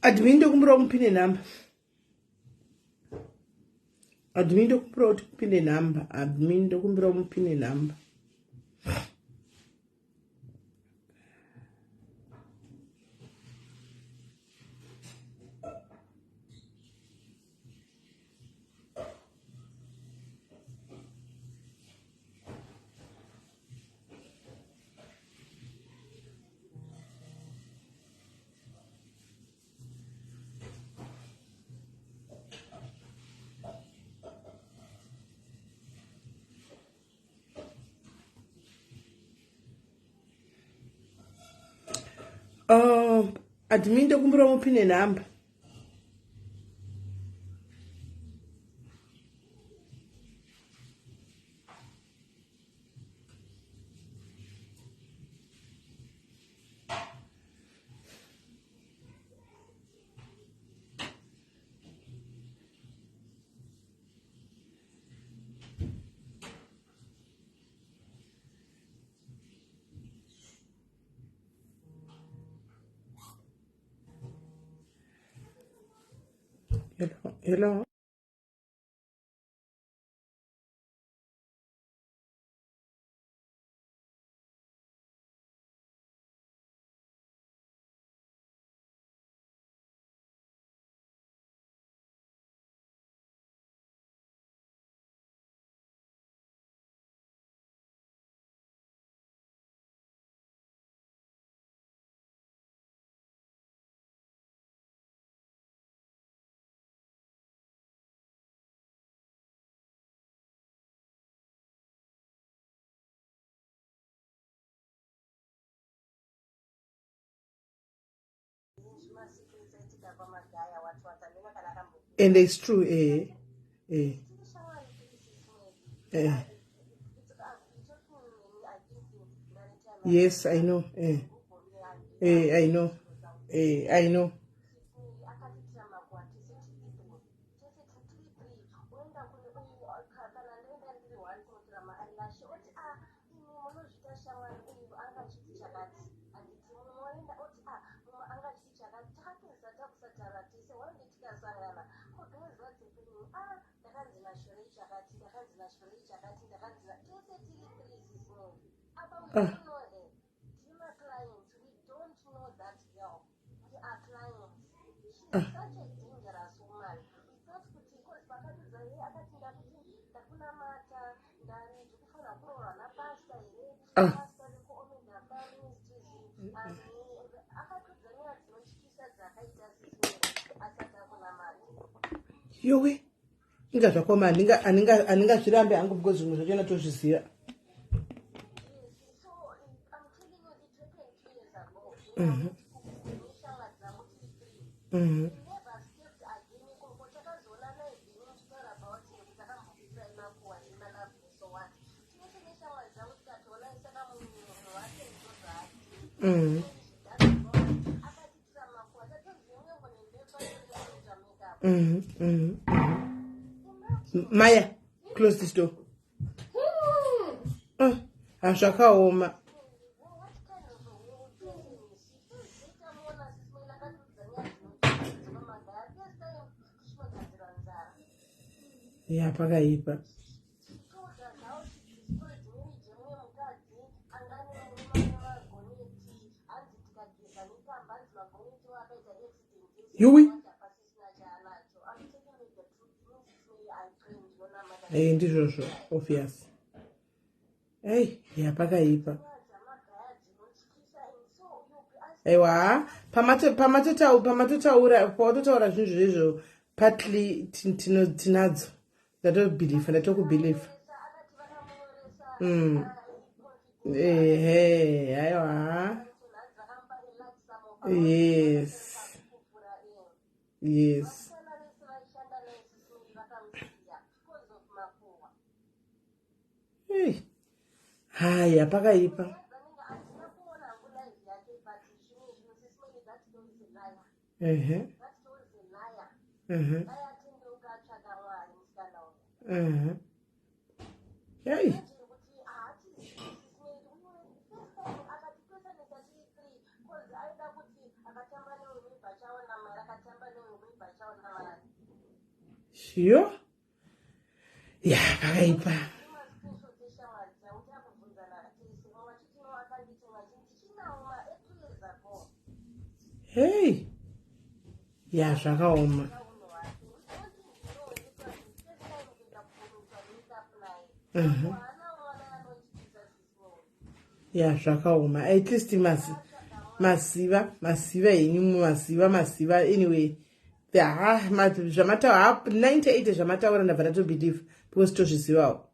Admin ndokumbira mupine number. Admin ndokumbira kuti mupine number. Admin ndokumbira mupine number. Admin ndokumbira mupine number. Hello, hello. And it's true, eh? Eh. Eh. Yes, I know. Eh. Eh, I know. Eh, I know. Ah. Ah. Ah. Yowe, inga zvakoma handingazvirambe hangu because zvimwe zvachona tozviziva. Mm -hmm. Mm -hmm. Mm. Mm -hmm. Mm -hmm. Maya, close this door. Ah, zvakaoma. Ya pakaipa. Yuwi. Hey, ndizvozvo obvious. Hey, ya pakaipa. Aiwa, pamatotaura pawatotaura zvinhu zvezvo partly tinadzo. Ndatobhilivha, ndatokubhilivha. Ehe, aiwa. Yes. Yes. Hey. Haya, pakaipa. Ehe. Ehe. Ehe. Hey. Sure. Ya, pakaipa. Hey. Ya, zvakaoma. Ya, zvakaoma. At least maziva, maziva henyu, maziva, maziva. Anyway, zvamataura 98 zvamataura ndabva ndatobelieve because tozvizivawo.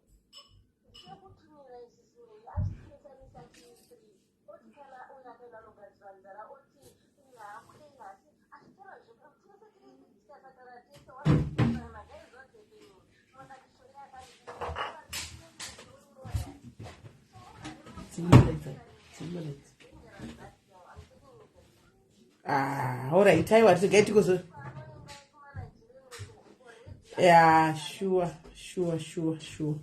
Ah, all right. Aiwa, regai tikozo. Yeah, sure, sure, sure, sure.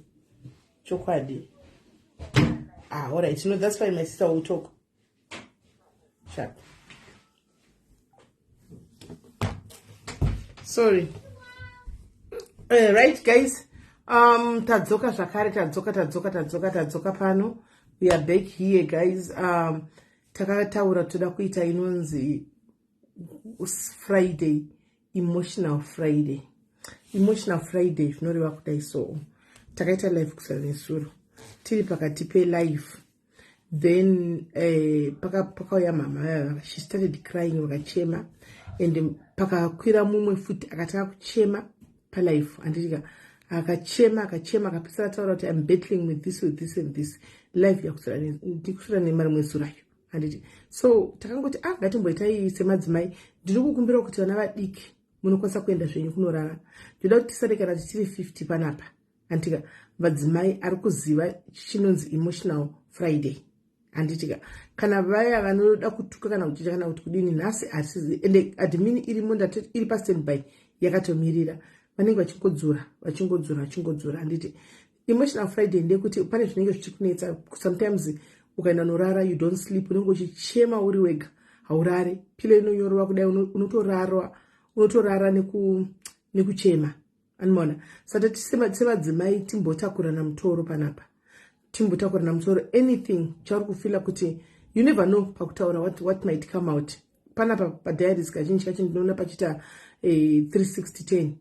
Chokwadi. Ah, all right. No, that's fine. My sister will talk. Sharp. Sorry. Right, guys. Tadzoka zvakare, tadzoka, tadzoka, tadzoka, tadzoka pano. We are back here, guys. Takataura toda kuita inonzi Friday, Emotional Friday. Emotional Friday zvinoreva kudai. So takaita live kusara nesuro, tiri pakati pelive, then pakauya mama, she started crying, vakachema, and pakakwira mumwe futi akatanga kuchema palive, handitika? Akachema, akachema, akapedzisira ataura kuti, "I'm battling with this, with this and this." Live yakusura nemarimwe zurayo, handiti? So takangoti, ah, ngatimboitai semadzimai. Ndiri kukumbira kuti vana vadiki munokwanisa kuenda zvenyu kunorara. Ndoda kuti tisare kana tichiri 50 panapa, handitika? Madzimai ari kuziva chinonzi Emotional Friday, handitika? Kana vaya vanoda kutuka kana kuchicha kana kuti kudini, nhasi hatizi. Ende admin irimo, ndatoti iri pastandby, yakatomirira. Vanenge vachingodzura, vachingodzura, vachingodzura, handiti? Emotional Friday ndeyekuti pane zvinenge zvichikunetsa. Sometimes ukaenda norara, you don't sleep, unenge uchichema uri wega, haurare, pillow inonyorova kudai, unotorarwa, unotorara nekuchema, anomaona. Saka semadzimai timbotakurana mutoro panapa, timbotakurana musoro. Anything chauri kufeela kuti, you never know pakutaura what might come out panapa padiaries. Kazhinji kacho ndinoona pachiita 360 10,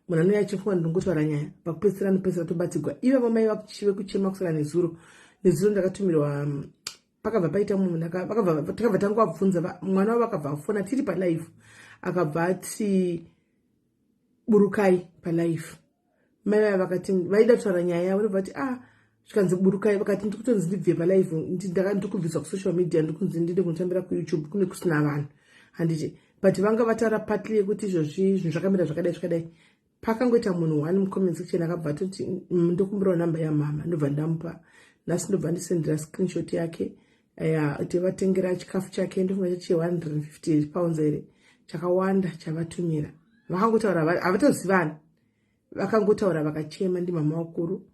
munhu anouya achifunga ndinongotaura nyaya, pakupedzisira anopedzisira tobatsirwa. Ivavo mai vekuchema kusara nezuro, nezuro ndakatumirwa, pakabva paita mumwe munhu, takabva tangovabvunza mwana wavo, akabva afona tiri palive, akabva ati, "Burukai palive." Mai vaya vakati vaida kutaura nyaya yavo, ndobva vati, "Ah," zvikanzi, "Burukai." Vakati, "Ndikutonzi ndibve palive, ndikubviswa kusocial media, ndikunzi ndinde kunotambira kuYouTube kune kusina vanhu," handiti? But vanga vataura partly yekuti izvozvi zvinhu zvakamira zvakadai zvakadai. Pakangoita munhu one mucomment section akabva atoti, "Ndokumbirawo namba yamama." Ndobva ndamupa. Nhasi ndobva ndisendera screenshot yake kuti vatengera chikafu chake, ndofunga chachi £150 here, chakawanda chavatumira. Vakangotaura, havatozivani, vakangotaura vakachema, ndimama vakuru.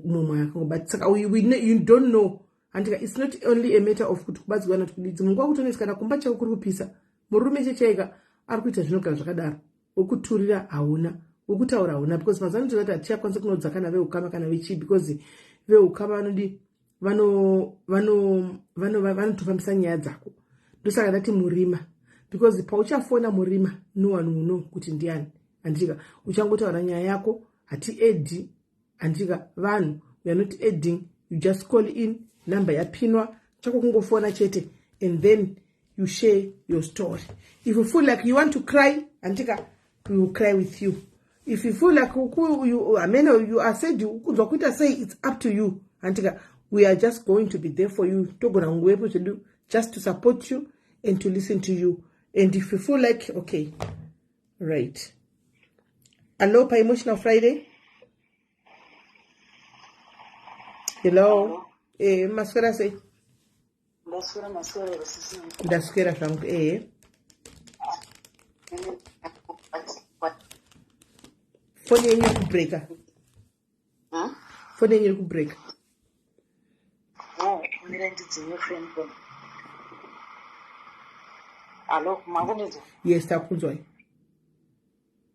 Mumwe akangobata. Saka you don't know, handika? It's not only a matter of kuti kubatsirwa nati kudidzi. Munguva kutonetsa, kana kumba chako kuri kupisa, murume chechaika ari kuita zvinogara zvakadaro, wekuturira hauna, wekutaura hauna, because mazuva ano tozati hatichakwanisa kunodza kana veukama kana vechii, because veukama vanodi vanotofambisa nyaya dzako. Ndosaka ndati murima, because pauchafona murima, no one will know kuti ndiani, handitika? Uchangotaura nyaya yako, hatiaddi, handitika? Vanhu, we are not adding. You just call in, number yapinwa, chako kungofona chete, and then you share your story. If you feel like you want to cry, handitika, we will cry with you. If you feel like you, I mean, you are said kunzwa kuita sei, it's up to you, handitika? We are just going to be there for you. Togona kungovepo zvedu just to support you and to listen to you. And if you feel like, okay, right, hello, pa Emotional Friday. Hello. Maswera sei? Ndaswera, maswera sisi? Ndaswera zvangu, ehe. Foni yenyu iri kubreaka. Foni yenyu iri kubreaka. Oh, mira ndidzime phone. Alo, makundidzwa? Yes, takunzwai.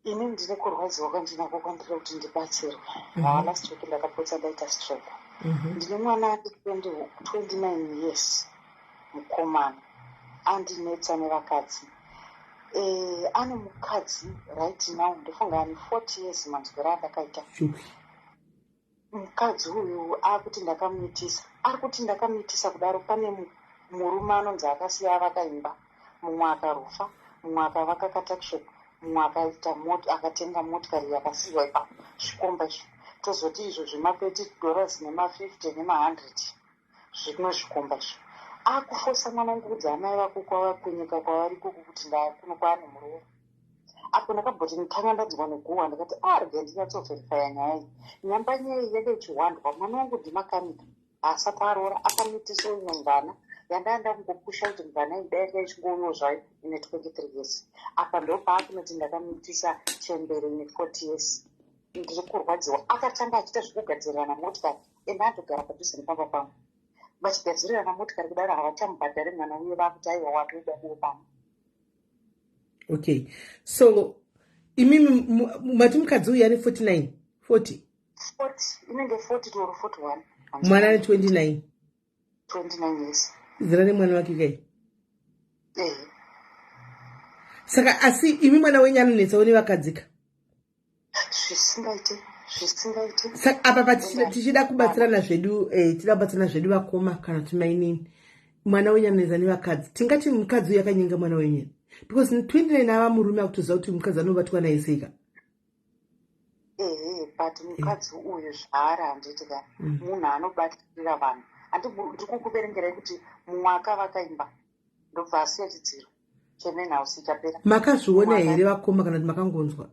Ini ndine kurwadziwa kwandinako kwandiri kuti ndibatsirwe. Haa, last week ndakapotsa ndaita stroke. Ndine mwana ane 29 years, mukomana andinetsa nevakadzi. Ane mukadzi right now, ndofunga ane 40 years, manzwiro andakaita. Shupi. Mukadzi uyu akuti ndakamuitisa, ari kuti ndakamuitisa kudaro. Pane murume anonzi akasiya avaka imba, mumwe akarufa, mumwe akavaka katuckshop, mumwe akaita akatenga motikari yakasiyiwa ipapo, zvikomba izvo. Tozoti izvo zvema$30 nema50 nema100, zvino zvikomba izvo akufosa mwana wangu kudzi amai vako kwava kunyika kwavari ikoko kuti ndakuno kwaane muroora. Apo ndakamboti nditanga ndadzwa neguhwa, ndakati a rega ndinyatsoverifya nyaya iyi. Nyamba nyaya iyi yanga ichihwandwa. Mwana wangu ndimakanika, haasati aroora, akamitiswa imwe mvana yandaa ndakungopusha kuti mvana iyi dai yanga ichingouyawo zvayo ine 23 years. Apa ndopaakunoti ndakamitisa chembere ine 40 years. Ndiri kurwadziwa. Akatanga achiita zvekugadzirirana motikari, ende andogara padhuze nepamba pangu. Vachigadzirirana motikari kudaro, havachamubhadhari mwana uye, vakuti aiwa, watoida kuwo pano. Okay, so imimi mati mukadzi uyu ane 49, 40? 40, inenge 40 to 41. Mwana ane 29? 29 years. Zera nemwana wake kai? Ehe. Saka asi imi mwana wenyu anonetsawo nevakadzika? Zvisingaite, zvisingaite. Saka apa tichida kubatsirana zvedu, tida kubatsirana zvedu vakoma kana kuti mainini. Mwana wenyu anonetsa nevakadzi, tingati mukadzi uyu akanyenga mwana wenyu? Because 29 ava murume akutoziva kuti mukadzi anobatwa naye seika. Ehe, but mukadzi uyu zvaari, handiti ka, munhu anobatirira vanhu. Handi ndiri kukuverengerai kuti mumwe akavaka imba, ndobva asiya chidziro chemain house chapera. Makazviona here vakoma, kana kuti makangonzwa?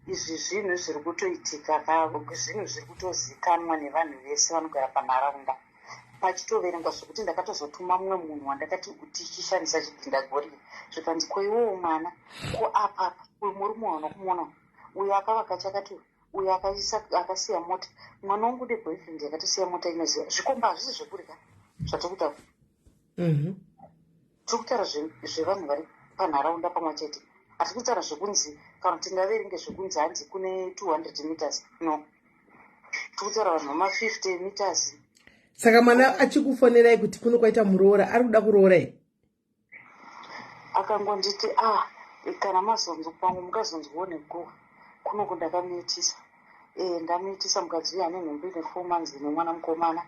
Izvi zvinhu zviri kutoitika ka, zvinhu zviri kutozikanwa nevanhu vese vanogara panharaunda, pachitoverengwa, zvekuti ndakatozotuma mumwe munhu wandakati tichishandisa chidhindagoriya, zvikanzi, "Ko iwowo mwana, ko apapa uyu murume waona kumuona uyu akavaka chakati, uyu akasiya mota." Mwana wangu neboyfriend yakatosiya mota inoziva. Zvikomba hazvisi zvekurya zvatiri kutaura. Tiri kutaura zvevanhu vari panharaunda pamwe chete. Hatiri kutaura zvekunzi kana kuti tingaverenge zvekunzi hanzi kune 200 meters, no. Tiri kutaura vanhu vama50 meters. Saka mwana achikufonerai kuti kuno kwaita muroora, ari kuda kuroora here? Akangonditi, "Ah, kana mazonzwa pamwe mukazonzwawo neguhwa kunoku ndakamuitisa. Ndamuitisa mukadzi uyu ane nhumbu ine 4 months nemwana mukomana.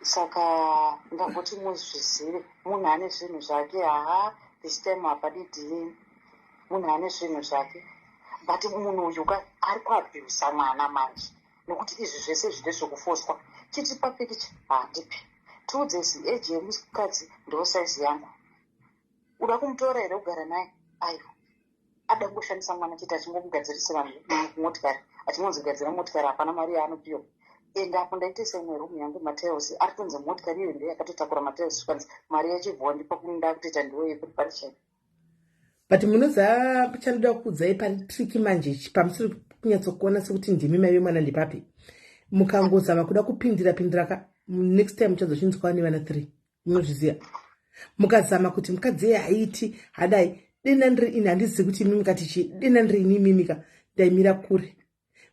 Saka ndangoti muzvizive, munhu ane zvinhu zvake. Haa, this time hapadi DNA, munhu ane zvinhu zvake." But munhu uyu ka ari kuabhusa mwana manje, nokuti izvi zvese izvi ndezvekufoswa. "Chitipa pikicha." "Handipi." "Tiudze age yemukadzi." "Ndo saizi yangu." "Uda kumutora here kugara naye?" "Aiwa." Ada kungoshandisa mwana chete, achingomugadzirisira motikari, achingonzi gadzira motikari, hapana mari yaanopiwa. Ende apo ndaitesa imwe room yangu matiles, ari kunzi motikari iyo ndo yakatotakura matiles, zvikanzi mari yachibvawo ndipo nda kutoita ndiwo yekureparation. But munoziva chandoda kukuudzai pari tricky manje, pamusiri kunyatsokuona sekuti ndimi mai vemwana ndepapi? Mukangozama kuda kupindira pindira ka, next time muchazochinzwa nevana 3. Munozviziva, mukazama kuti mukadzi iye haiti hadai, dena ndiri ini, handizivi kuti imi mukati chii, dena ndiri ini imimika ndaimira kure.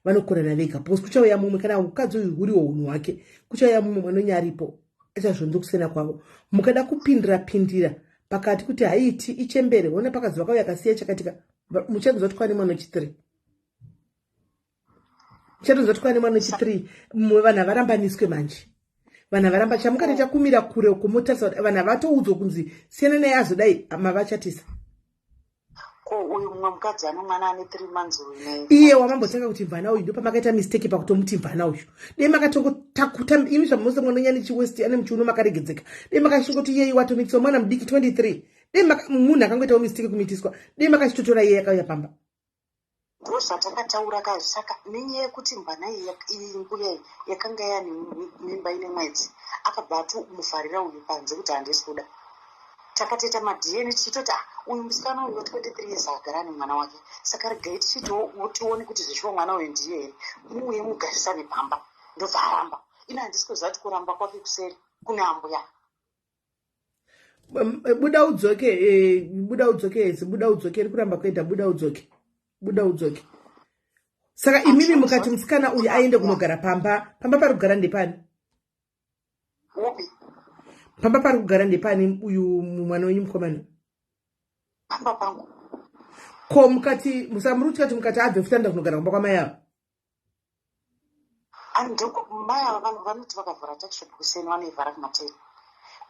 Vanokorana vega, because kuchauya mumwe. Kana mukadzi uyu huriwo unhu hwake, kuchauya mumwe mwana aripo achazvonzo kusiyana kwavo. Mukada kupindira pindira pakati kuti haiti, ichembere, ona pakadzi vakauya akasiya chakatika, muchanzwa kuti kwane mwana wechi3, muchatonzwa kuti kwane mwana wechi3. Mumwe vanhu havarambaniswe manje, vanhu havaramba. Chamukatoita kumira kure uko, motarisa kuti vanhu havatoudzwa kunzi siyana naye azodai, mavachatisa. Ko uyu mumwe mukadzi ane mwana ane 3 months uyu Iye wamambotanga kuti mvana uyu, ndopamakaita mistake pakutomuti mvana uyu. Dei makatongotakuta imi zvamose mwana nechiwest ane muchiuno makaregedzeka, dei makachingoti iyeyi watomitiswa mwana mudiki 23, dei munhu akangoitawo mistake kumitiswa, dei makachitotora iye yakauya pamba. Ndo zvatakataura ka. Saka nenyaya yekuti mvana iyi iyi mbuya iyi yakanga yane mimba ine mwedzi, akabva atomuvharira uyu panze kuti handisi kuda. Takatoita maDNA tichitoti, "Ah, uyu musikana uyu wa23 years agara ane mwana wake, saka regai tichitiwo tione kuti zveshuwa mwana uyu ndiye here, muuye mugarisane pamba." Ndobva aramba. Ine handisi kuziva kuti kuramba kwake kuseri kune ambuya. Buda udzoke, buda udzoke, ezi buda udzoke, iri kuramba kuenda, buda udzoke. Buda udzoke. Saka imimi mukati musikana uyu aende kunogara pamba, pamba pari kugara ndepani? Upi? Pamba pari kugara ndepani uyu mwana wenyu mukomana? Pamba pangu. Ko mukati musamuri kuti mukati abve futi anoda kunogara kumba kwamai ava? Andiko mai ava vanoti vakavhura tuckshop kuseni, vanoivhara kumateni.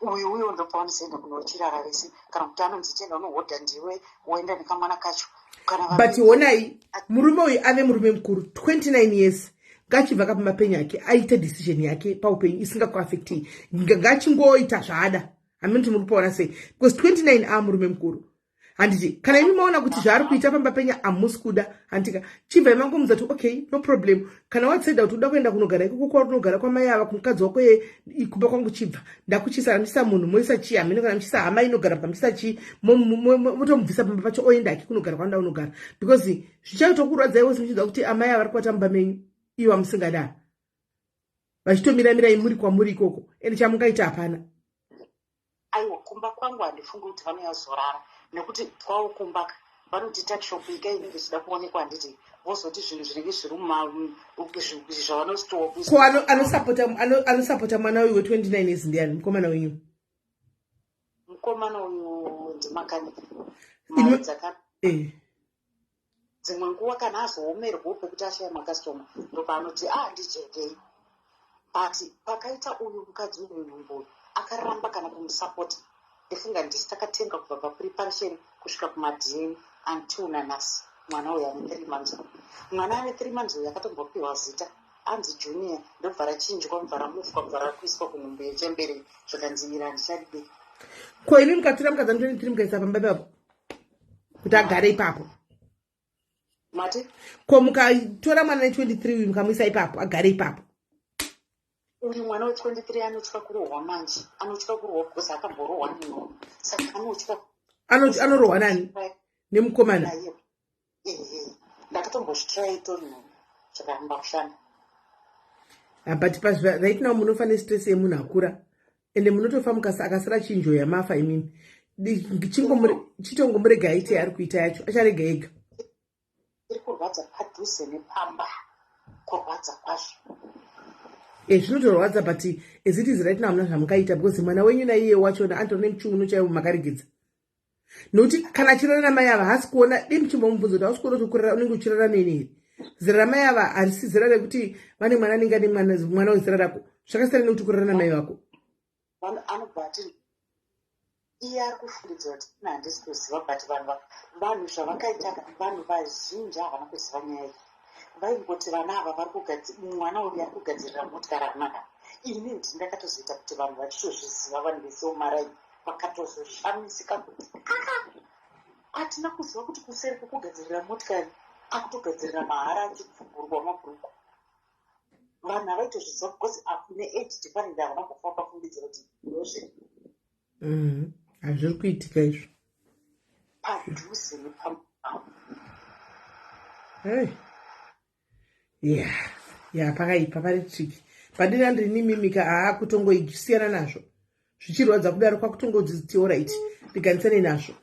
Uyu ndopavanozoenda kunochirara vese, kana kuti anonzi chienda unohodha ndiwe, woenda nekamwana kacho kana But honai, murume uyu ave murume mukuru, 29 years. Ngachibva kapamba penyu yake, aite decision yake paupenyu isingakuafectei. Ngachingoita zvaada. Hamene kuti muri kupaona sei, because 29 aa murume mukuru, handiti? Kana imi maona kuti zvaari kuita pamba penya hamusi kuda, handika? Chibvai mangomudza kuti okay, no problem. Kana wadecida kuti uda kuenda kunogara ikoko kwauri unogara kwamai ava, kumukadzi wako ye, kumba kwangu chibva ndakuchisa. Muchisa munhu, moisa chii, hamene. Kana muchisa hama inogara pa, muchisa chii, motomubvisa pamba pacho, oenda hake kunogara kwanoda unogara, because zvichaitokurwadzai wese muchiziva kuti amai ava vari kubata mumba menyu ivo amusingada, vachitomiramirai muri kwamuri ikoko, ende chamungaita hapana. Aiwa, kumba kwangu handifungi kuti vanoyazorara, nekuti kwavo kumba vanoti tuckshop ika inenge ichida kuonekwa, handiti? Vozoti zvinhu zvinenge zviri zvavanositowa. Ko anosapota mwana uyu we29 years ndiani, mukomana wenyu? Mukomana uyu ndimakanika mari dzaka dzimwe nguva kana azoomerwawo pekuti ashaya makastoma, ndopaanoti a ndijekei. But pakaita uyu mukadzi uyu nhumbu uyu, akaramba kana kumusapota. Ndifunga ndisi takatenga kubva papreparation kusvika kumaDNA until nanhasi. Mwana uyu ane 3 months, mwana ane 3 months uyu akatombopiwa zita anzi Junior, ndobva rachinjwa, mubva ramufwa, mubva rakuiswa kunhumbu yechembere, zvakanzi iri handichadide. Ko imi mukatora mukadzi ane 23, mukaisa pamba ipapo kuti agare ipapo? Mati? Ko mukatora mwana ne23 uyu, mukamuisa ipapo agare ipapo? Uyu mwana we23 anotya kurohwa manje, anotya kurohwa because akamborohwa nenono, saka anotya. Anorohwa nani? Nemukomana? Naye, ehe. Ndakatombozvitry itori nhumbu, zvakaramba kushanda. Ah, but right now munofa nestress yemunhu akura, ende munotofa mukasa akasara chinjo yamafa imimi. Chitongomurega aite ari kuita yacho, acharega ega. Iri kurwadza padhuze nepamba, kurwadza kwazvo. E, zvinotorwadza, but as it is right now hamuna zvamukaita, because mwana wenyu naiye wachona antori nemuchiuno chaivo makaregedza, nokuti kana achirara namai ava haasi kuona. Dii muchimbomubvunza kuti hausi kuona kuti kurara unenge uchirara neni here? Zera ramai ava harisi zera rekuti vane mwana anenge ane mwana wezera rako. Zvakasiyana nekuti kurara namai vako. Anobva ati iye ari kufungidzira kuti ina handisi kuziva, but vanhu zvavakaita, vanhu vazhinji havana kuziva nyaya iyi. Vaingoti vana ava vari mwana uyu ari kugadzirira motikari anaka. Ini ndini ndakatozoita kuti vanhu vachitozviziva, vanhu vese vomaraini vakatozoshamisika kuti aa, hatina kuziva kuti kuseri kwekugadzirira motikari akutogadzirira mahara, achibvugurwa mabhuruku. Vanhu havaitozviziva because neage different, havana kufamba fungidzira kuti ndozviri. Hazviri kuitika izvo. Padhuze nepamba. Hey. Ya, pakaipa, pari tricky. Pandina ndiri mimika, haa, kutongoisiyana nazvo zvichirwadza kudaro, kwakutongodziti alright, ndiganisane nazvo,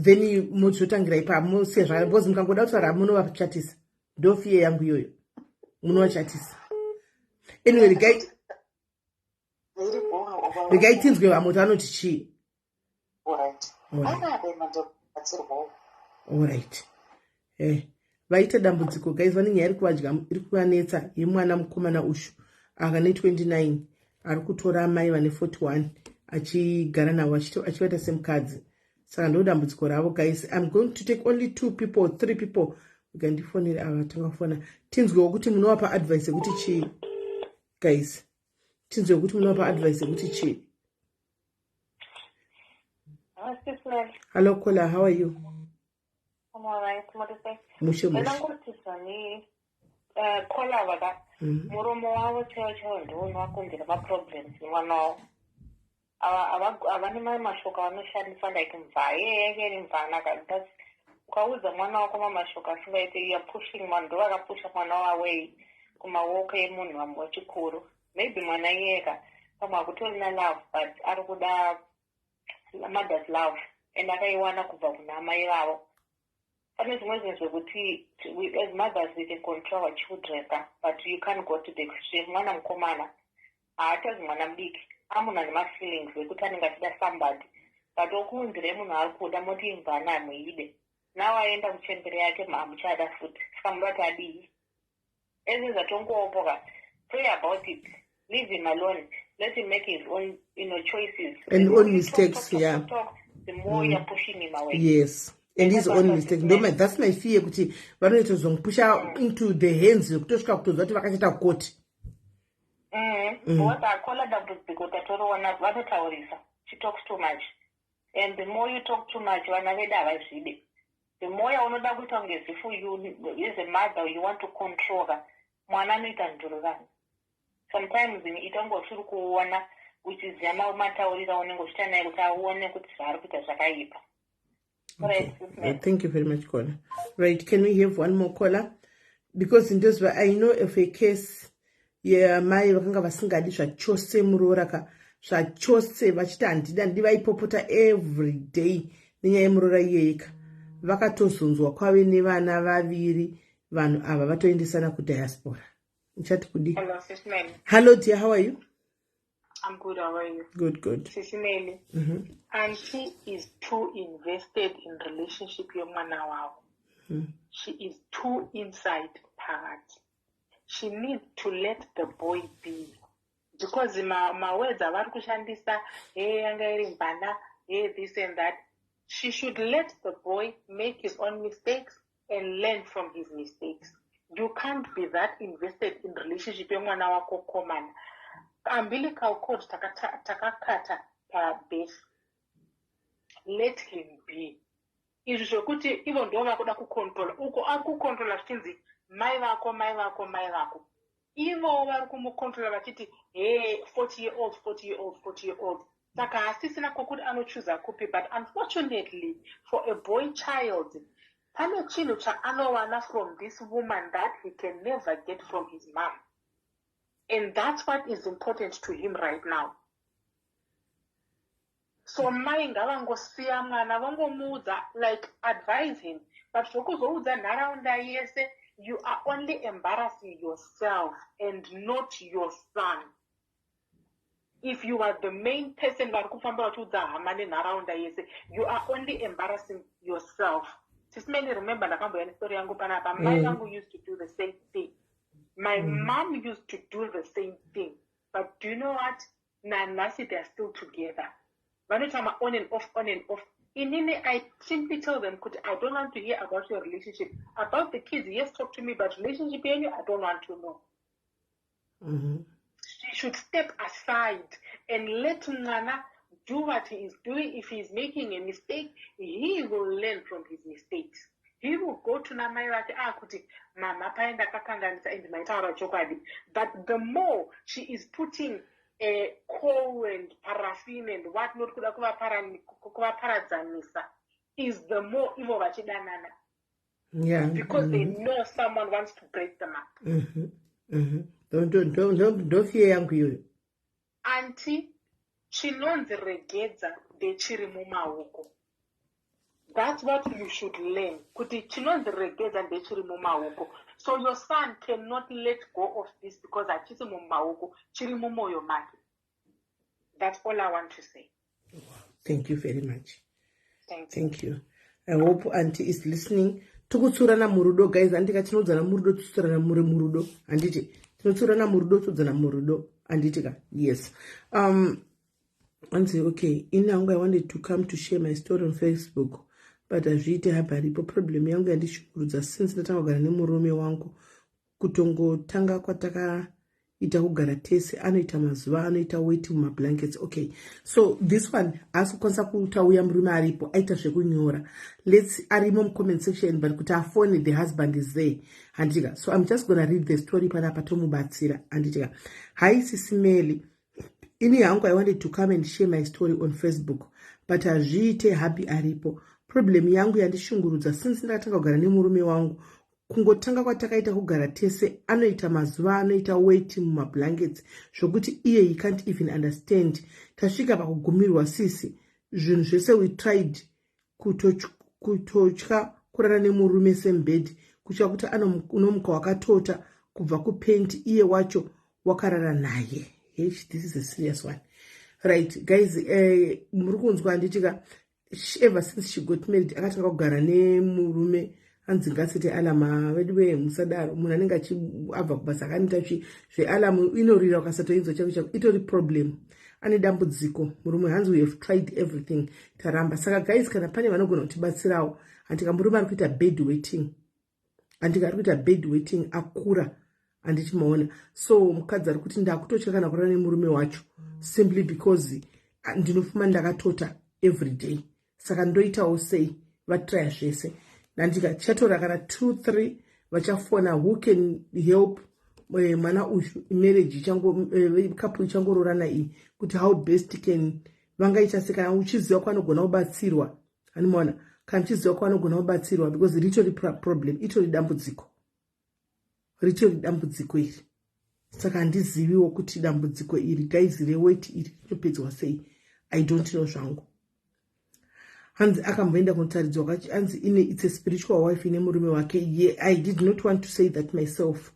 then mozotangira ipapo, mosiya zvakare, because mukangoda kutaura munovachatisa. Ndo fear yangu iyoyo, munovachatisa. Anyway, iri bhora. Regai tinzwe vamwe kuti vanoti chii. Alright. Alright. Anadai mandobatsirwawo. Alright. Vaita dambudziko, guys. Vane nyaya iri kuvadya, iri kuvanetsa, yemwana mukomana ushu akane 29 ari kutora amai vane 41 achigara navo, achivaita semukadzi. Saka ndo dambudziko ravo, guys. I'm going to take only two people, three people. Ukandifonera ava tanga kufona, tinzwewo kuti munovapa advice yekuti chii, guys. Tinzwe kuti munovapa advice yekuti chii. Sis Mel. Hello caller, how are you? I'm alright. Modise. Mushe mushe. Ndangoti zvani caller vaka muromo wavo chaiwo chaiwo ndiwo unovakonzera maproblems nemwana wavo. Havane mamwe mashoko avanoshandisa, like mvaa yeye iri mvana. That's ukaudza mwana wako mamashoko asingaite, you are pushing mwana, ndo vakapusha mwana away kumaoko emunhu wechikuru. Maybe mwana iyeka pamwe hakutorina love, but ari kuda mother's love and akaiwana kubva kuna amai vavo. Pane zvimwe zvinhu zvekuti as mothers we can control our children ka, but you can't go to the extreme. Mwana mukomana haachazi mwana mudiki, amunhu ane mafeelings ekuti anenge achida somebody, but okuunzirai munhu ari kuda, moti imvana hamuide. Now aenda kuchembere yake, hamuchada futi, saka muda kuti adii? Ezi zvatongopo ka, pray about it, leave him alone, let him make his own choices and The more own you talk, mistakes, talk, talk, talk, the more you're pushing him away. Yes, and his own mistake. That's my fear, kuti vanoita zomupusha into the hands yekutosvika kutonzwa kuti vakachaita koti. Because akola dambudziko tatoriona, vanotaurisa. She talks too much, and the more you talk too much, vana vedu havazvide. The more yaunoda kuita kunge zifu you as a mother you want to control ka, mwana anoita ndururani. Sometimes itange usiri kuona, uchiziva matauriro aunenge uchiita naye kuti aone kuti zvaari kuita zvakaipa. Okay. Right, sis Mary. Thank you very much, caller. Right, can we have one more caller? Because ndozva I know of a case yamai vakanga vasingadi zvachose muroora ka, zvachose, vachiti handida ndi, vaipopota every day nenyaya yemuroora iyeyika. Vakatozonzwa kwave nevana vaviri, vanhu ava vatoendesana kudiaspora. Uchati kudi? Hello, Sis Melly. Hello dear, how are you? I'm good. How are you? Good, good. Sis Melly, Auntie is too invested in relationship yomwana wavo. She is too inside phakathi. She needs to let the boy be. Because ma words avari kushandisa, hey, yanga iri mvana, hey, this and that. She should let the boy make his own mistakes and learn from his mistakes. You can't be that invested in relationship yomwana wako komana. Umbilical cord takakata pabirth. Let him be. Izvi zvokuti ivo ndo vakuda kucontrola, uko ari kucontrola zvichinzi mai vako, mai vako, mai vako, ivowo vari kumucontrola vachiti he 40 year old, 40 year old, 40 year old, saka hasisina kwokuti anochuza kupi. But unfortunately for a boy child, pane chinhu chaanowana from this woman that he can never get from his mom, and that's what is important to him right now. So mai ngavangosiya mwana, vongomuudza, like advise him, but zvokuzoudza nharaunda yese, you are only embarrassing yourself and not your son. If you are the main person vari kufamba vachiudza hama nenharaunda yese, you are only embarrassing yourself. Sis Melly, remember ndakamboya nestori yangu panapa. Mai vangu used to do the same thing. My mom used to do the same thing, but do you know what? Nanhasi they are still together. Vanoita ma-on and off, on and off. Inini I simply tell them kuti I don't want to hear about your relationship. About the kids, yes, talk to me, but relationship yenyu I don't want to know. She should step aside and let mwana do what he is doing. If he is making a mistake, he will learn from his mistakes. He will go to namai vake akuti mama paenda kakanganisa and maitaura chokwadi. But the more she is putting coal and paraffin and what not, kuda kuvaparadzanisa, is the more ivo vachidanana, because they know someone wants to break them up. Ndofear yangu iyoyo. Auntie, chinonzi regedza ndechiri mumaoko. That's what you should learn, kuti chinonzi regedza ndechiri mumaoko. So your son cannot let go of this because hachisi mumaoko, chiri mumwoyo make. That's all I want to say. Thank you very much. Thank you. Thank you. I hope auntie is listening. Tikutsurana murudo, guys. Andika tinoudzana murudo, totsurana muri murudo, handiti? Tinotsurana murudo, todzana murudo, handiti ka? Yes. Anzi okay, ini hangu I wanted to come to share my story on Facebook, but hazviiti, habharipo. Problem yangu yandishungurudza since ndatanga kugara nemurume wangu, kutongotanga kwatakaita kugara tese, anoita mazuva anoita weti mumablankets. Okay, so this one haasi kukwanisa kutauya, murume aripo, aita zvekunyora. Lets arimo mucomment section, but kuti afone, the husband is there, handitika? So I'm just gonna read the story panapa, tomubatsira, handitika? Hi Sis Melly, ini hangu I wanted to come and share my story on Facebook, but hazviite, hubby aripo. Problem yangu yandishungurudza since ndakatanga kugara nemurume wangu, kungotanga kwatakaita kugara tese, anoita mazuva anoita weti mumablankets, zvokuti iye he can't even understand. Tasvika pakugumirwa sisi, zvinhu zvese we tried, kutotya. Kurara nemurume same bed, kutya kuti unomuka wakatota kubva kupenti, iye wacho wakarara naye. H, this is a serious one, right guys? Muri kunzwa, handitika? Ever since she got married, akatanga kugara nemurume, anzi ngasete alarm. Vedu ve, musadaro. Munhu anenge achiabva kubasa, akanoita zvealarm, inorira, ukasatoinzwa chako chako, itori problem. Ane dambudziko murume. Hanzi, "We have tried everything, taramba." Saka guys, kana pane vanogona kutibatsirawo, handika? Murume ari kuita bed wetting, handika? Ari kuita bed wetting, akura, handiti maona? So mukadzi ari kuti, "Ndakutotya kana kurara nemurume wacho simply because ndinofuma ndakatota every day. Saka ndoitawo sei?" Vatraya zvese, nandika? Tichatora kana 2 3 vachafona who can help mwana uyu, marriage ichango, couple ichangororana iyi, kuti how best can vangaita se. Kana uchiziva kwanogona kubatsirwa, animaona? Kana uchiziva kwanogona kubatsirwa, because ritori problem, itori dambudziko, ritori dambudziko iri. Saka handiziviwo kuti dambudziko iri, guys, reweti iri rinopedzwa sei. I don't know zvangu. Hanzi akamboenda kunotaridzwa, hanzi ine, it's a spiritual wife ine murume wake. Ye, I did not want to say that myself.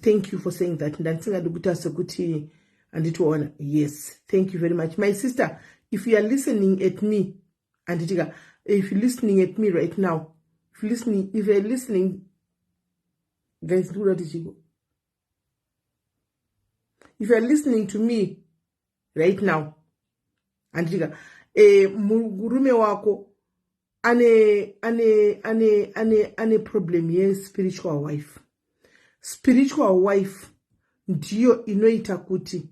Thank you for saying that. Ndandisingadi kuita sekuti handitoona. Yes, thank you very much, my sister. If you are listening at me, handitika? If you're listening at me right now, if you're listening, guys, ndikuda kuti chiko, if you are listening to me right now, handitika? Murume wako ane problem yespiritual wife. Spiritual wife ndiyo inoita kuti,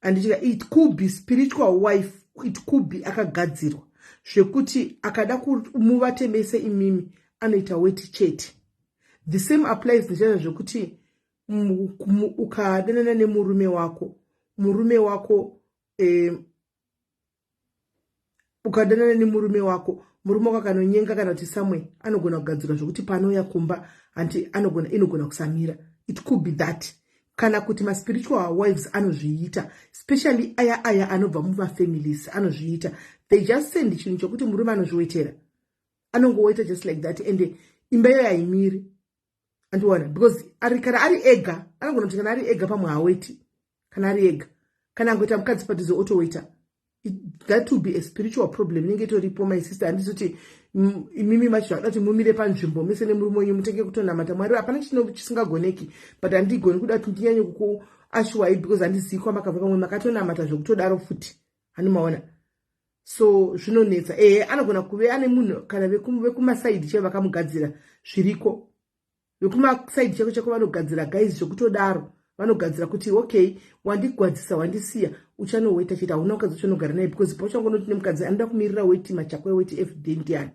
handitika, it could be spiritual wife, it could be akagadzirwa zvekuti akada kumuvatemese imimi, anoita weti chete. The same applies nechaizvo zvekuti ukadanana nemurume wako, murume wako, ukadanana nemurume wako, murume wako akanonyenga kana kuti samwe, anogona kugadzirwa zvokuti panouya kumba, hanti anogona, inogona kusamira. It could be that, kana kuti maspiritual wives anozviita, especially aya anobva mumafamilies anozviita. They just send chinhu chokuti murume anozviwetera, anongoweta just like that, and imba iyoyo haimiri, andiona? Because kana ari ega, anogona kuti kana ari ega pamwe haweti. Kana ari ega, kana angoita mukadzi padhuze, otoweta. That will be a spiritual problem inenge itoripo, my sister. Handisi kuti imimi macho zvakada kuti mumire panzvimbo mese nemurume wenyu, mutenge kutonamata Mwari. Hapana chino chisingagoneki, but handigoni kuda kuti ndinyanye kukuashuwai because handizivi kwamakabva. Pamwe makatonamata zvekutodaro futi, handimaona? So zvinonetsa. Ehe, anogona kuve ane munhu kana vekumasaidi chaivo vakamugadzira. Zviriko, vekumasaidi chako chako vanogadzira, guys, zvekutodaro. Vanogadzira kuti, "Okay, wandigwadzisa, wandisiya, uchanoweta chete. Hauna mukadzi uchanogara naye," because pauchangonoti nemukadzi anoda kumirira weti, machako eweti everyday ndiani?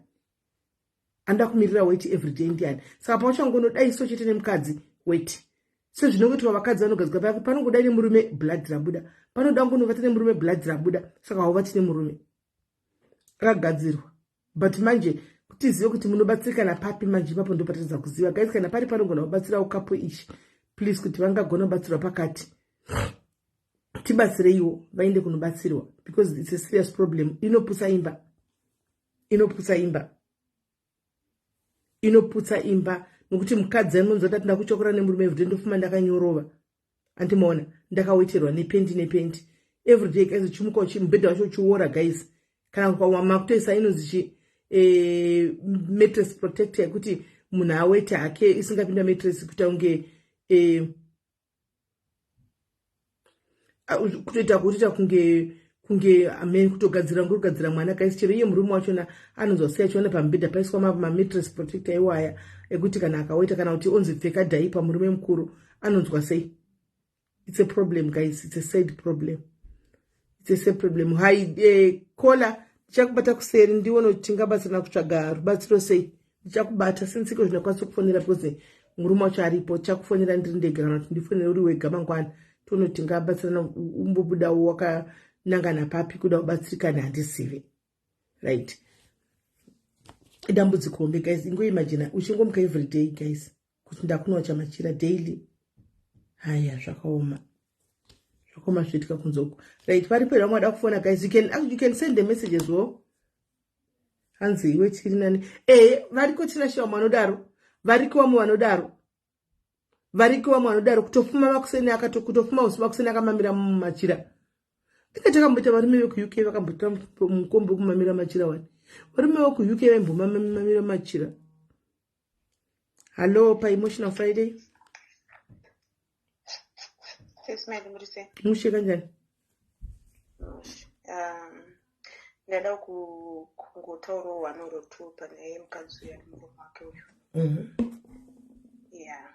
Anoda kumirira weti everyday ndiani? Saka pauchangonodai so chete nemukadzi, weti. Sezvinongoitwa vakadzi vanogadzirwa paya, panongodai nemurume, blood rabuda. Panoda ngonovata nemurume, blood rabuda. Saka hauvati nemurume akagadzirwa. But manje tizive kuti munobatsirikana papi manje ipapo, ndopatadza kuziva, guys. Kana pari panogona kubatsirawo couple ichi, please, kuti vangagona kubatsirwa pakati, tibatsireiwo vaende kunobatsirwa, because it's a serious problem. Inoputsa imba, inoputsa imba, inoputsa imba, nokuti mukadzi anonzwa tati, "Ndakuchokora nemurume everyday, ndofuma ndakanyorova, andimaona? Ndakaweterwa nependi, nependi everyday." Guys, uchimuka, mubhedha wacho uchiora, guys. Kana makutoisa inonzi chi mattress protector yekuti munhu awete hake, isingapinda mattress, kuita kunge kutoita kunge amen, kutogadzira, ngokugadzira mwana, guys. Chero iye murume wachona anonzwa sei achiona pamubhedha paiswa mamattress protector iwaya ekuti kana akaweta, kana kuti onzi pfeka diaper, murume mukuru anonzwa sei? It's a problem, guys. It's a sad problem, it's a sad problem. Hai, kola, ndichakubata kuseri, ndione kuti tingabatsirana kutsvaga rubatsiro sei. Ndichakubata sensiko zvinokwanisa kufonera, because murume wacho aripo. Tichakufonera ndiri ndega, kana kuti ndifonere uri wega mangwana, tione kuti tingabatsirana umbobudawo wakanangana papi kuda kubatsirikana. Handizivi, right? Idambudziko hombe, guys. Ingoimagina uchingomuka everyday, guys, kuti ndakunowacha machira daily. Haya, zvakaoma, zvakaoma zvoitika kunze uku. Right, varipo here vamwe vada kufona? Guys, you can send the message as well. Hanzi iwe tiri nani? Ehe, variko Tinashe vamwe vanodaro, variko vamwe vanodaro, variko vamwe vanodaro. Kutofuma makuseni akato, kutofuma usiku makuseni akamamira mumachira. Inge takamboita varume vekuUK vakamboita mukombo wekumamira machira wani. Varume vekuUK vaimbomamira machira. Hallo, paEmotional Friday. Mushe, kanjani? Ndada kungotaurawo one or two panyaya yemukadzi uyu ane murume wake uyu. Yeah,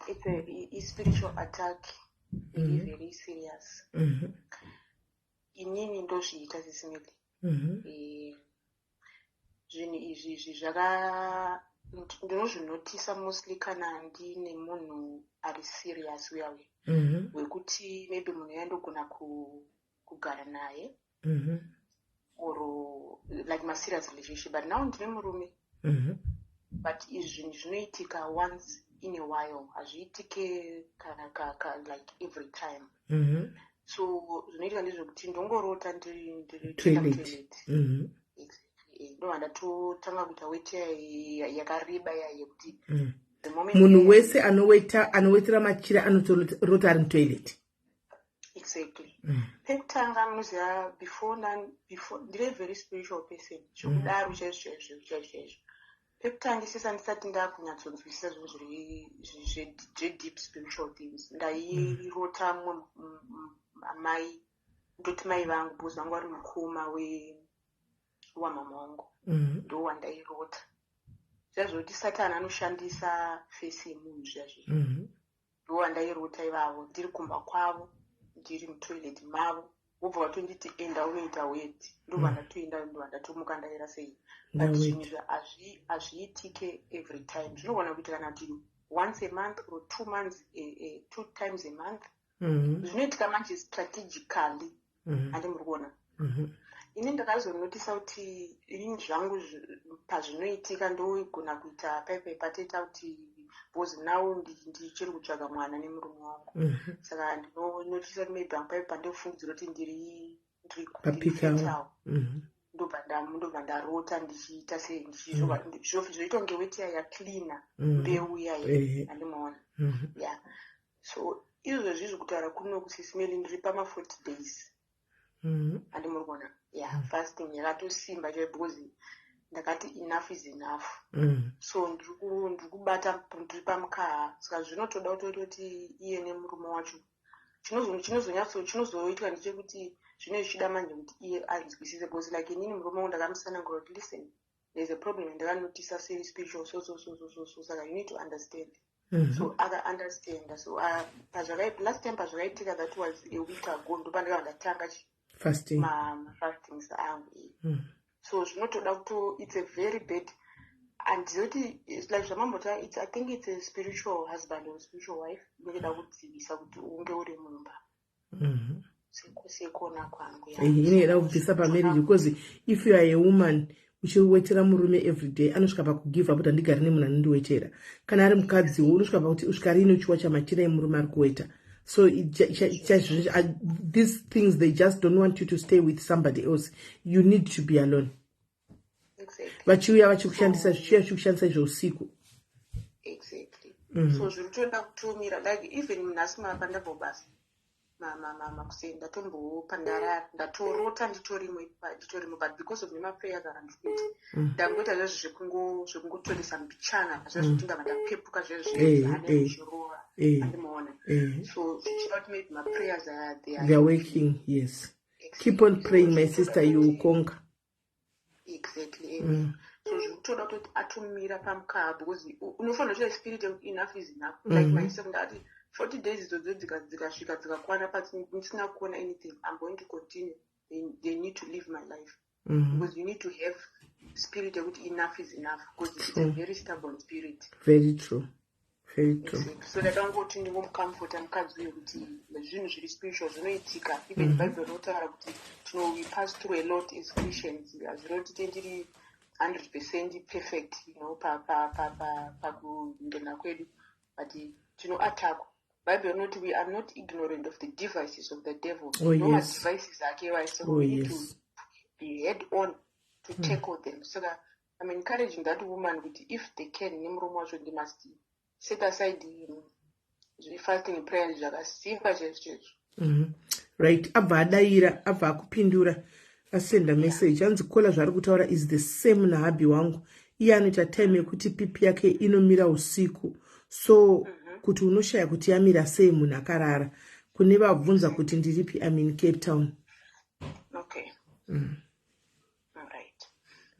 it's a spiritual attack iri very serious. Inini ndozviita, Sis Melly. Zvinhu izvi izvi zvaka ndinozvinotisa mostly kana ndine munhu ari serious uya uya wekuti maybe munhu yandogona kugara naye or like maserious relationship, but now ndine murume. But izvi zvinhu zvinoitika once in a while, hazviitike kana like every time. So zvinoitika ndezvekuti ndongorota ndiri toilet. Exactly. Ndobva ndatotanga kuita weti yakareba iya yekuti the moment Munhu wese anoweta, anowetera machira, anotorota ari mutoilet. Exactly. Pekutanga munoziva, before ndiri very spiritual person zvekudaro, chaizvo chaizvo chaizvo chaizvo. Pekutangisisa ndisati ndakunyatsonzwisisa zvinhu zviri zvedeep spiritual things, ndairota mumwe amai, ndoti mai vangu, because vangu vari mukoma wamama wangu. Ndo wandairota zviya zvokuti Satani anoshandisa face yemunhu zviya zviya. Ndo wandairota ivavo, ndiri kumba kwavo, ndiri mutoilet mavo, vobva vatonditi, "Enda unoita weti." Ndobva ndatoenda, ndobva ndatomuka ndaira sei. But Ndaweta. zvinhu izvi hazviitike every time. Zvinogona kuitika kana kuti once a month or 2 months, two times a month. Zvinoitika manje strategically, handi muri kuona? Ini ndakazonotisa kuti inini zvangu pazvinoitika ndogona kuita paipai patoita kuti, because now ndichiri kutsvaga mwana nemurume wangu. Saka ndinonotisa kuti maybe paipai pandofungidzira kuti ndiri Papeak hour. fertile, ndobva ndarota ndichiita sei, zvoita kunge weti iya yacleana mbeu iya. Handimaona? Yeah, so izvozvi izvi kutaura kuno, Sis Melly, ndiri pama40 days. Handi muri kuona? Yeah, fasting yakatosimba chaiyo because ndakati enough is enough. So ndiri kubata, ndiri pamukaha. Saka zvinotoda kutototi iye nemurume wacho, chinozonyatso chinozoitwa ndechekuti zvinenge zvichida manje kuti iye anzwisise, because like inini murume wangu ndakamusanangura kuti, "Listen, there's a problem yandakanotisa seri spiritual, so so so so so so, saka you need to understand." So akaunderstanda. So last time pazvakaitika, that was a week ago, ndopandakabva ndatanga Fasting. mafastings angu. So zvinotoda kuto it's a very bad, handizoti it's like zvamambota, it's, I think it's a spiritual husband or spiritual wife inotoda kudzivisa kuti unge uri mumba. Sekuona kwangu, yeah. Inoda kubvisa pamarriage, because if you are a woman uchiwetera murume everyday, anosvika pakugive up kuti handigari nemunhu anondiwetera. Kana ari mukadziwo, unosvika pakuti usvika rini uchiwacha machira emurume ari kuweta. So these things, they just don't want you to stay with somebody else. You need to be alone. Vachiuya vachikushandisa, zvichiuya zvichikushandisa izvousiku. Exactly. So zviri kutoda kutomira, like even nhasi pandabva basa makuseni, ndatombopa ndarara, ndatorota nditorimo, but because of nemaprayers andiri kuita, ndangoita zvezvo zvekungotoresa mbichana zvezvo, ndabva ndapepuka zvezvo zvezvichirova. Andimaona? So zvichida kuti maybe maprayers aya, they are They are working, yes. Keep on praying, my sister, you will conquer. Exactly. So zviri kutoda kutoti atomira pamukaha, because unofanira kuita spirit yekuti enough is enough. Like myself, ndakati 40 days idzodzo dzikasvika dzikakwana pasi ndisina kuona anything, I'm going to continue. They need to live my life, because you need to have spirit yekuti enough is enough, because it's a very stubborn spirit. Very true, very true. Exactly. So ndakangoti ndingomucomforta mukadzi uyu kuti zvinhu zviri spiritual zvinoitika. Even Bible rinotaura kuti we pass through a lot as Christians. Hazviroti tendiri 100% perfect pakungena kwedu, but tinoattackwa. Bible rinoti we are not ignorant of the devices of the devil. Oh, No, yes. madevices ake iwayo. So we need to be head on. To tackle them. Saka I'm encouraging that woman kuti if they can, nemurume wacho, they must set aside fasting and prayer zvakasimba chaizvo chaizvo. Right, abva adayira, abva akupindura, asenda message. Anzi, "Kola, zvaari kutaura is the same nahubby wangu. Iye anoita time yekuti PP yake inomira usiku, so kuti unoshaya kuti yamira sei munhu akarara. Kune vabvunza kuti ndiripi, I'm in Cape Town." Okay. All right.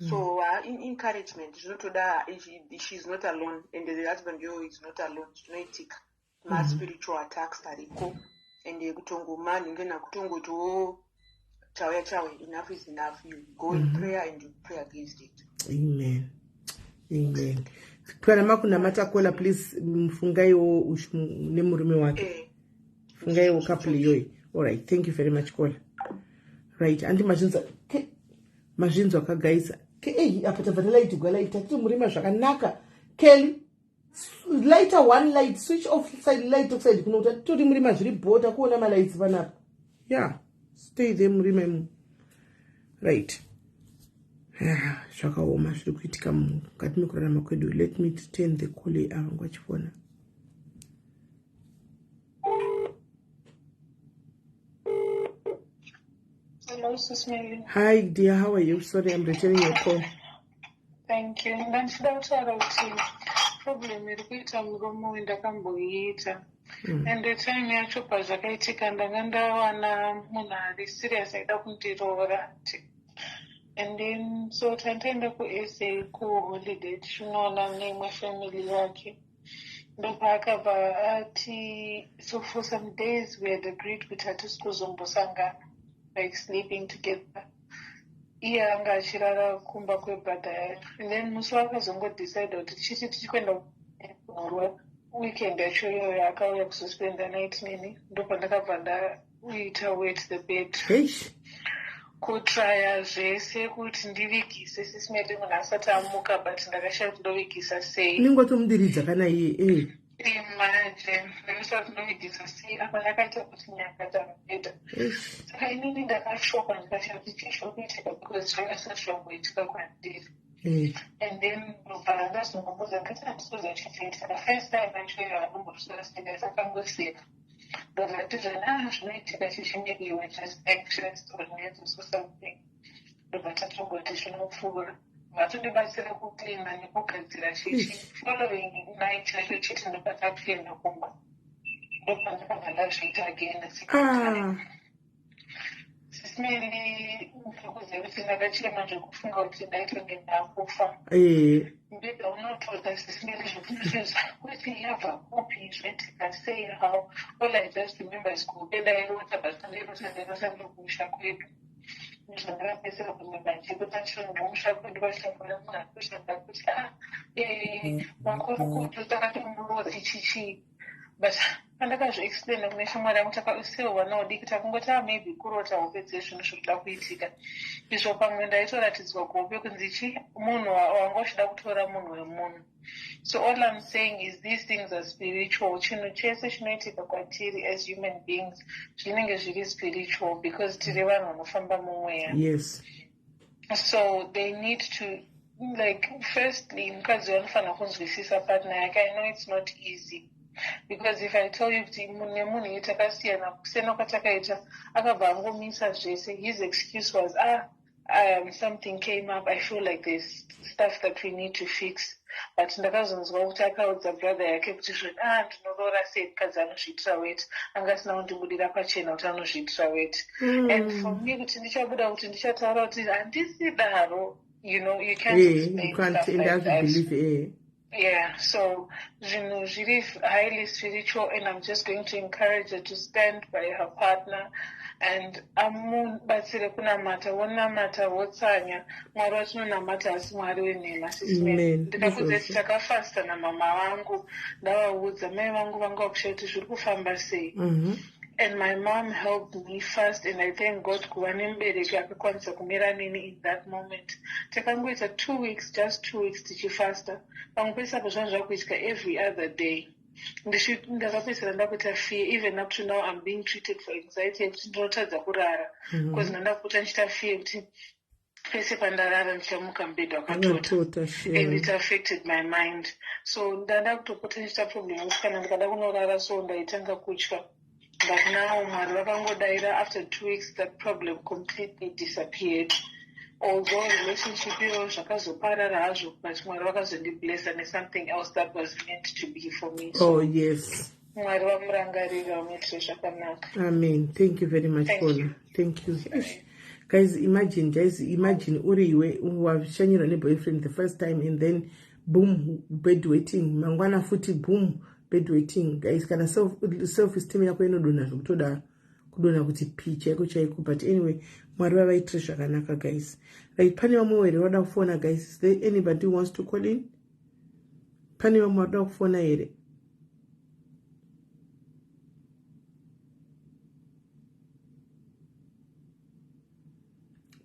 So encouragement zvinotoda. She's not alone and the husband yo is not alone. Zvinoitika, maspiritual attacks ariko, and kutongoma nhinge nakutongotiwo chauya chawe, enough is enough. You go in prayer and you pray against it. Amen, amen. Kana makunamata, Kola, please mufungaiwo nemurume wake. Fungaiwo couple iyoyi. Alright, thank you very much, Kola. Right, andi mazvinzwa, mazvinzwa kagaisa. Ei, apa tabva talaitigwa light, tati murima zvakanaka. Kelly, lighter one light, switch off side light, off side kuno, kuti titori murima zviri bho, takuona malights panapa. Yeah, stay there murima imo. Right. Ah, zvakaoma zviri kuitika mukati mekurarama kwedu. Let me turn the call ava ngwachifona. Hello, Sis Melly. Hi dear, how are you? Sorry, I'm returning your call. Thank you. Ndandida kutaura kuti problem iri kuita murume uyu ndakamboiita. And the time yacho pazvakaitika, ndanga ndawana munhu ari serious aida kundiroora. And then so tandaenda kuSA kuholiday, tichinoona neimwe family yake. Ndopaakabva ati, so for some days we had agreed kuti hatisi kuzombosangana, like sleeping together. Iye anga achirara kumba kwebrother yake, and then musi waakazongodecide kuti tichiti tichikuenda kunorwa weekend yacho iyoyo, akauya kuzospenda night neni. Ndopandakabva ndaita wet the bed. Eish. Kutraya zvese kuti ndivigise, Sis Melly, munhu asati amuka, but ndakashaya kuti ndovigisa sei. Unenge watomudiridza kana iye e. Imagine, ndakashaya kuti ndovigisa sei. Apa ndakaita kuti nyakata mubhedha. Eish. Saka inini ndakashoka, ndikashaya kuti chii chiri kuitika, because zvanga zvisati zvamboitika kwandiri. And then ndobva ndazongomuudza, ndikati handisikuziva chichaitika. First time yacho iyo anomboswera serious, akangoseka. Ndobva tizvani, ah, zvinoitika chichinenge you were just anxious or nervous or something. Ndobva tatongoti zvinopfuura. Vatondibatsira kucleana nekugadzira chichi. Following night yacho chiti ndobva takuenda kumba, ndobva ndakabva ndazviita again the second time. Sis Melly, ndikuziva kuti ndakachema zvekufunga kuti ndaitonge ndakufa. Mbega unotoda, Sis Melly, zvekuti kuti yabva kupi, zvaitika sei, how. All I just remember is kupe ndairota, but ndairota, ndairota ndokumusha kwedu. Zvandakapedzisira kuremember ndechekuti chiro ndomusha kwedu vachitaura, munhu akushanda kuti, ah, makurukutu takatomuroti chichii. But pandakazviexplaina kune shamwari yangu, takasiwo vana vadiki, takangoti, ah, maybe kurota hope dzezvinhu zviri kuda kuitika izvo. Pamwe ndaitoratidzwa kuhope kunzi chi munhu wanga uchida kutora munhu wemunhu. So all I'm saying is these things are spiritual. Chinhu chese chinoitika kwatiri as human beings zvinenge zviri spiritual, because tiri vanhu vanofamba mumweya. So they need to, like, firstly, mukadzi vanofanira kunzwisisa partner yake. I know it's not easy, because if I tell you kuti nemunhu iye takasiyana, kusiyana kwatakaita, akabva angomisa zvese. His excuse was, ah, something came up, I feel like there's stuff that we need to fix. But ndakazonzwa kuti akaudza brother yake kuti zvoni, ah, ndinoroora sei mukadzi anozviitira weti? Anga asina kundibudira pachena kuti anozviitira weti. And for me kuti ndichabuda kuti ndichataura kuti handisi daro, you can't explain you can't stuff and like have to that. believe. Yeah, so zvinhu zviri highly spiritual, and I'm just going to encourage her to stand by her partner and amubatsire kunamata, vonamata, votsanya. Mwari watinonamata asi Mwari wenhema, Sis Melly. Amen. Ndikakudza kuti Izvozvo. takafasta namama vangu, ndavaudza, mai vangu vanga vakushaya kuti zviri kufamba sei. And my mom helped me fast, and I thank God kuva nemubereki akakwanisa kumira neni in that moment. Takangoita 2 weeks, just 2 weeks tichifasta. Pamwe pese apo zvanga zvakuitika every other day. Ndakapedzisira ndakuita fear. Even up to now I'm being treated for anxiety yekuti ndinotadza kurara, because ndandapota ndichiita fear kuti Pese pandarara ndichamuka mubhedha wakatota, and it affected my mind. So ndanda kutopota ndichiita problem yekuti kana ndikada kunorara, so ndaitanga kutya. But now Mwari vakangodaira, after 2 weeks that problem completely disappeared. Although relationship iyoyo zvakazoparara hazvo, but Mwari vakazondiblessa nesomething else that was meant to be for me. So Oh yes. Mwari vamurangarira, vamuitire zvakanaka. Amen. Thank you very much. Thank Paula. you. Thank you. Eish. Guys, imagine, guys, imagine uri iwe washanyirwa neboyfriend the first time and then boom, bed wetting. Mangwana futi, boom, bed wetting. Guys, kana self esteem yako inodonha zvekutodaro, kudonha kuti pi chaiko chaiko. But anyway, Mwari vavaitire zvakanaka, guys. Right, pane vamwe here vada kufona, guys? Is there anybody who wants to call in? Pane vamwe vada kufona here?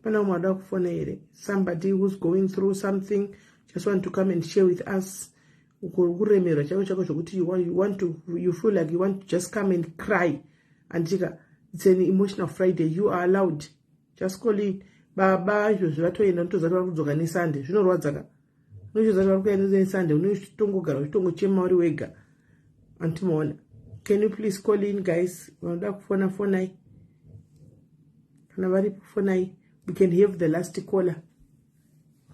Pane vamwe vada kufona here? Somebody who's going through something, just want to come and share with us. Kuremerwa chaiko chaiko zvokuti you want to, you feel like you want to just come and cry. Andika, it's an emotional Friday. You are allowed. Just call in. Baba izvozvi vatoenda, unotoziva kuti vari kudzoka neSunday. Zvinorwadza ka, unochiziva kuti vari kuya neSunday, unochitongogara uchitongochema uri wega. Antimaona, can you please call in, guys? Vanoda kufona, fonai. Kana varipo, fonai. We can have the last caller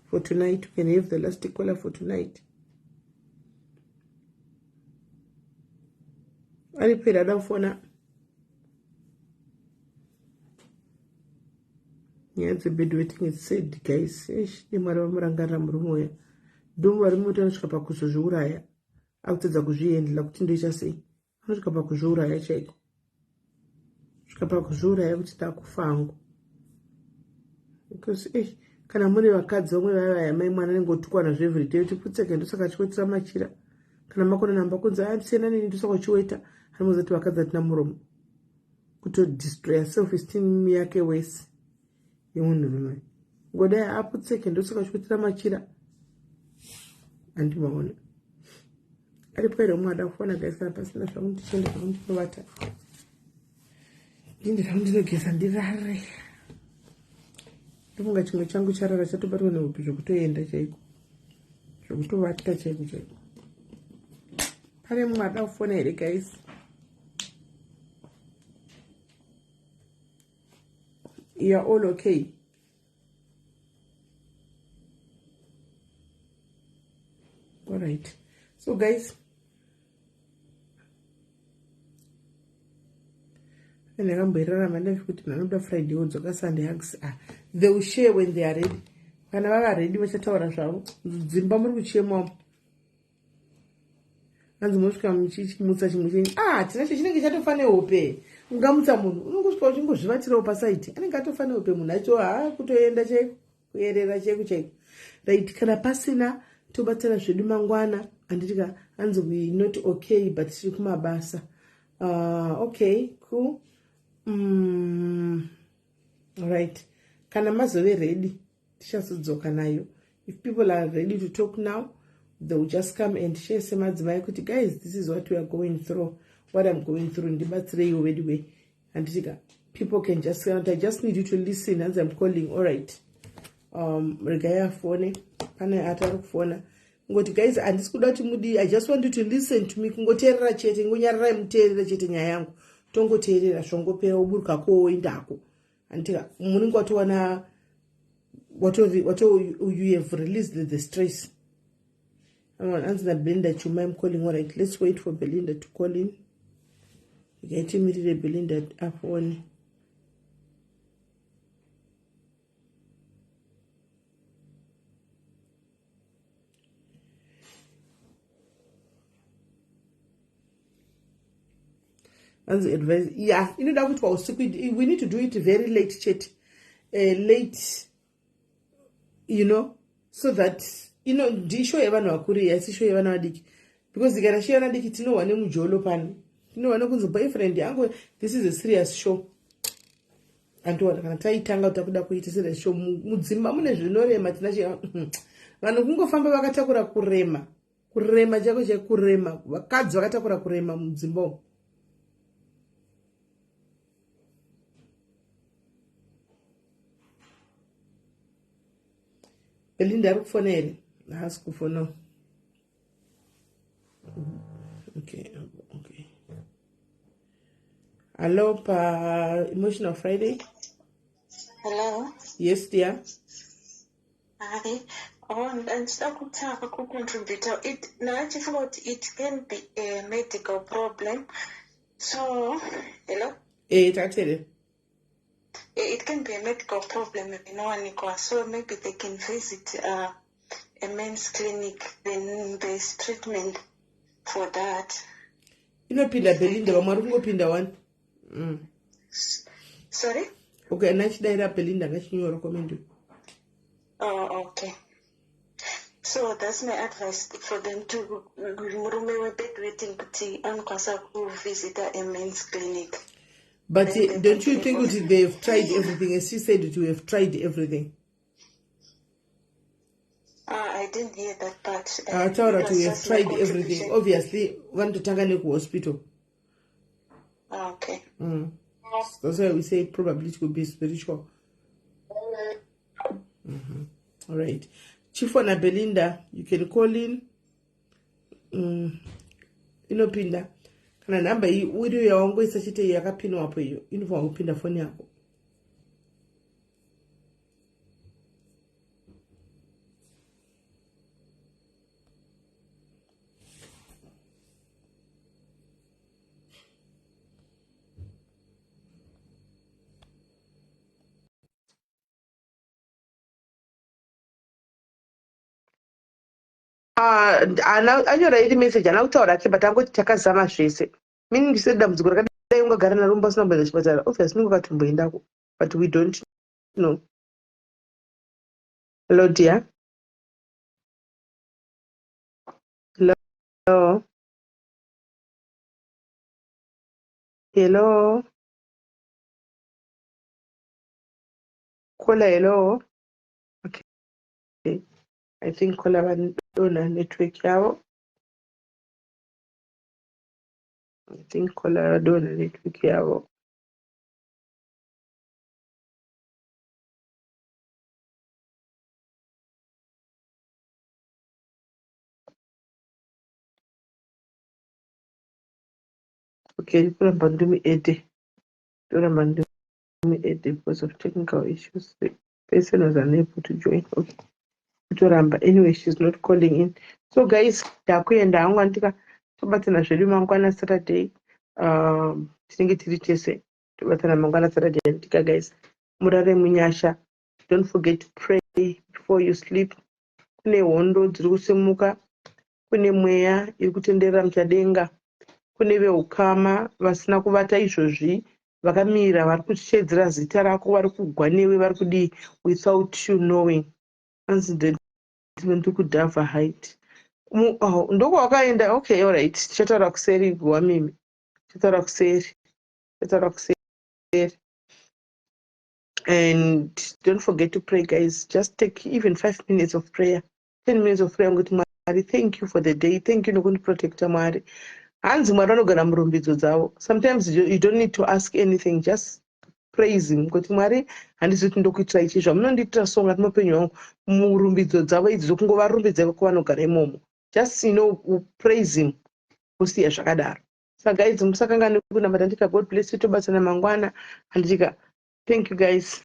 for tonight. We can have the last caller for tonight. Aripo here ada kufona? Nyaya dzebed wetting is sad, guys. Eish, neMwari vamurangarira murume uya. Ndomu varume kuti anosvika pakuzozviuraya, akutadza kuzviendela kuti ndoita sei. Anosvika pakuzviuraya chaiko, svika pakuzviuraya kuti ndakufa hangu. Because eh, kana muri vakadzi vamwe vaya vaya, mai mwana anenge otukwa nazvo everyday kuti putseke, ndosaka achiwetera machira. Kana makona namba kunzi asiyana neni, ndosaka uchiweta. Anomuzati vakadzi hatina muromo, kutodestroya self esteem yake wese yemunhurume. Ngodai aputseke, ndosaka uchiwetera machira. Andimaona aripo here umwe ada kufona, guys? Kana pasina zvangu, ndichienda zvangu ndinovata, ndinde zvangu ndinogeza, ndirare. Ndofunga chimwe changu charara, chatobatwa neupi zvokutoenda chaiko, zvokutovata chaiko chaiko. Pane mumwe ada kufona here, guys? You are all okay? All right. So guys, ndakamboirarama ndafi kuti manoda Friday wodzoka Sunday. Hugs. Ah, they will share when they are ready. Kana vava ready vachataura zvavo. Dzimba muri kuchemwamo, hanzi mosvika muchichimutsa chimwe chenyu. Ah, tinacho chinenge chatofa nehope. Ungamutsa munhu unongosvika uchingozvivatirawo pasaidi, anenge atofa nehope munhu acho. Ha, kutoenda chaiko, kuyerera chaiko chaiko. Right, kana pasina, tobatsira zvedu mangwana. Handitika, hanzi we not okay, but tiri kumabasa. Okay, cool. Right, kana mazove ready, tichazodzoka nayo. If people are ready to talk now, they will just come and share semadzimai kuti guys, this is what we are going through, what I'm going through, ndibatsireiwo anyway. Handitika, people can just, I just need you to listen as I'm calling. All right, regai afone. Pane ati ari kufona. Ngoti guys, handisi kuda kuti mudi, I just want you to listen to me. Kungoteerera chete, ngonyararai muteerere chete nyaya yangu. Tongoteerera, zvongopera, uburuka kowoendako. Handitika, munenge watowana wato you have released the stress. Anzi naBelinda Chuma, I'm calling. All right, let's wait for Belinda to call in. Ikaitimirire Belinda afone. Anzi advice yeah, inoda kuitwa usiku. We need to do it very late chete, late, so that ndishow yevanhu vakuru iyi, asi show yevana vadiki, because kana show yevana vadiki tinohwa nemujolo pano, tinohwa nekunzi boyfriend yangu. This is a serious show. Andiona kana taitanga kuti takuda kuita serious show, mudzimba mune zvinorema. Tinache vanhu kungofamba vakatakura kurema, kurema chako chekurema. Vakadzi vakatakura kurema mudzimba umu. Belinda ari kufona here? Haasi kufona. Okay. Hello, pa Emotional Friday. Hello. Yes, dear. Hi. Oh, ndichida kutanga kucontributa. It ndachifunga kuti it can be a medical problem. So, hello. Eh, tatere. It can be a medical problem inowanikwa. So maybe they can visit a men's clinic, then there's treatment for that. Inopinda Belinda, vamwe vari kungopinda one. Sorry? Okay, ana chidaira Belinda ngachinyora comment. Oh, okay. So that's my advice for them to murume webedwetting kuti anokwanisa kuvisita a men's clinic. But don't you think that they've tried everything? As she said, that we have tried everything. I didn't hear that part. Ataura It kuti was we have just my tried everything. contribution. Obviously, vanototanga nekuhospital. Okay. That's why we say probably it could be spiritual. All right. Chifona Belinda, you can call in. Inopinda. Kana nhamba iyi uri yawangoisa chete yakapinwapo iyo inofanira kupinda foni yako. Ah, anyora iri message ana kutaura ake, but angoti takazama zvese, meaning se dambudziko rakadai ungagara naro mumba usina kumboenda chipatara, obviously unenge wakatomboendako, but we don't know. Hello, dear. Hello, hello, caller. Hello. Okay, I think caller vadona network yavo. I think caller vadona network yavo. Okay, kuramba ndimi ede, ndoramba ndimi ede because of technical issues. The person was unable to join. Okay, kutoramba. Anyway, she's not calling in. So guys, ndakuenda hangu andika. Tobatana zvedu mangwana Saturday. Tinenge tiri tese, tobatana mangwana Saturday andika. Guys, murare munyasha. Don't forget to pray before you sleep. Kune hondo dziri kusimuka, kune mweya iri kutenderera muchadenga, kune veukama vasina kuvata izvozvi vakamira vari kushedzera zita rako, vari kugwa newe, vari kudii without you knowing. Anzi ndiri kudhavha height. Oh, ndokwawakaenda. Okay, alright, tichataura kuseri gwamimi, tichataura kuseri, tichataura kuseri. And don't forget to pray, guys. Just take even 5 minutes of prayer, 10 minutes of prayer, ngokuti Mwari, thank you for the day, thank you nokundiprotecta. Mwari, hanzi Mwari vanogara murumbidzo dzavo. Sometimes you don't need to ask anything, just praise him kuti Mwari, handizi kuti ndokuitira ichi zvamunondiitira, so ngati muupenyu hwangu murumbidzo dzavo idzi dzokungovarumbidza ikoko vanogara imomo. Just praise him, kusiya zvakadaro. Saka guys, musakanganwe kunamata ndika. God bless you. Tobatsana mangwana, handitika. Thank you, guys.